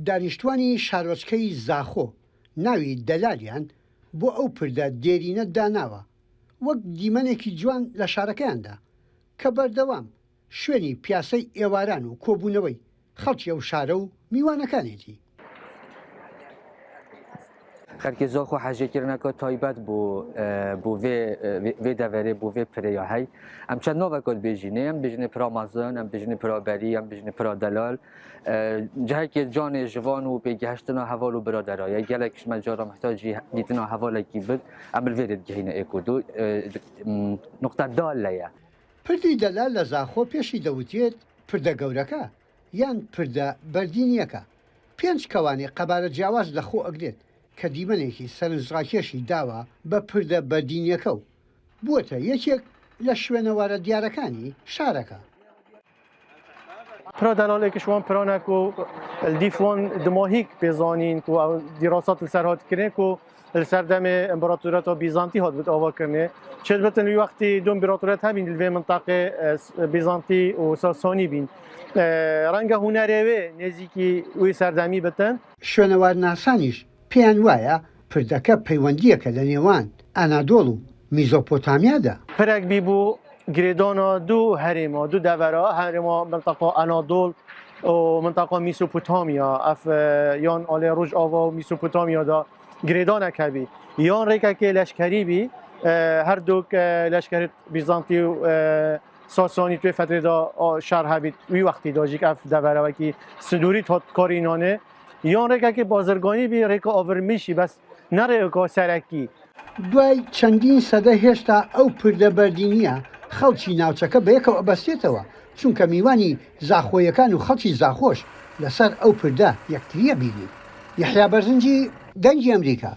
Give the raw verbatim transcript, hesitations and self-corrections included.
دانیشتوانی شارۆچکەی زاخۆ ناوی دەلالیان بۆ ئەو پردە دێرینە داناوە، وەک دیمەنێکی جوان لە شارەکەیاندا، کە بەردەوام شوێنی پیاسەی ئێواران و کۆبوونەوەی خەڵکی ئەو شارە و میوانەکانێتی. خەرکێ زۆر خۆ حەژێکردنەکە تایبەت بوو بۆ vê vê deverê بۆ vê pireya hey. Em çend naveka dibêjînê, em bêjinê pira mezin, em bêjinê pira berî, em bêjinê pira delal. Cihekê canê jivan û pêgehiştina heval û biradera ye. Gelek ji me cara mihtacî dîtina hevalekî bid, em li vê rê digihîne êk û du. Nuqte dal le ye. پردی دەلال لە زاخۆ پێشی دەوترێت پردە گەورەکە یان پردە بەردینیەکە. پێنج کەوانێ قەبارە جیاواز لە خۆ ئەگرێت کە دیمەنێکی سەرنجڕاکێشی داوە بە پردە بەردینیەکە و بووەتە یەکێک لە شوێنەوارە دیارەکانی شارەکە. Pira delalê ki ji wan piran e ku li dîf wan dimahîk pê zanîn ku ew dîrasat li ser hat kirin ku li ser demê împaratoriyeta Bîzantî hat bit ava kirinê. Çêdibitin wî wextî du împaratoriyet hebîn li vê mintaqê Bîzantî û Sasanî bîn. Renge hunerê wê nêzîkî wî serdemî bitin. شوێنەوارناسانیش پێیان وایە پردەکە پەیوەندیەکە لە نێوان ئەنادۆڵ و میزۆپۆتامیادا. Pirek bî bû girêdana du herêma, du devera, herêma mintaqa Anadol û mintaqa Mîsopotamya, ev yan alê Rojava û Mîsopotamya de girêdanek hebî. Yan rêkekê leşkerî bî, her du leşkerê Bîzantî û Sasanî tu vê fetrê de şer hebît, wî wextî de jî ev devera wekî sindûrî hat karînanê. Yan rêkekê bazirganî bî, rêka avirmîşî, bes ne rêka serekî. دوای چەندین سەدە هێشتا ئەو پردە بەردینیە خەڵکی ناوچەکە بەیەکەوە ئەبەستێتەوە، چونکە میوانی زاخۆیەکان و خەڵکی زاخۆش لەسەر ئەو پردە یەکتری ئەبینین. یەحیا بەرزنجی، دەنگی ئەمریکا،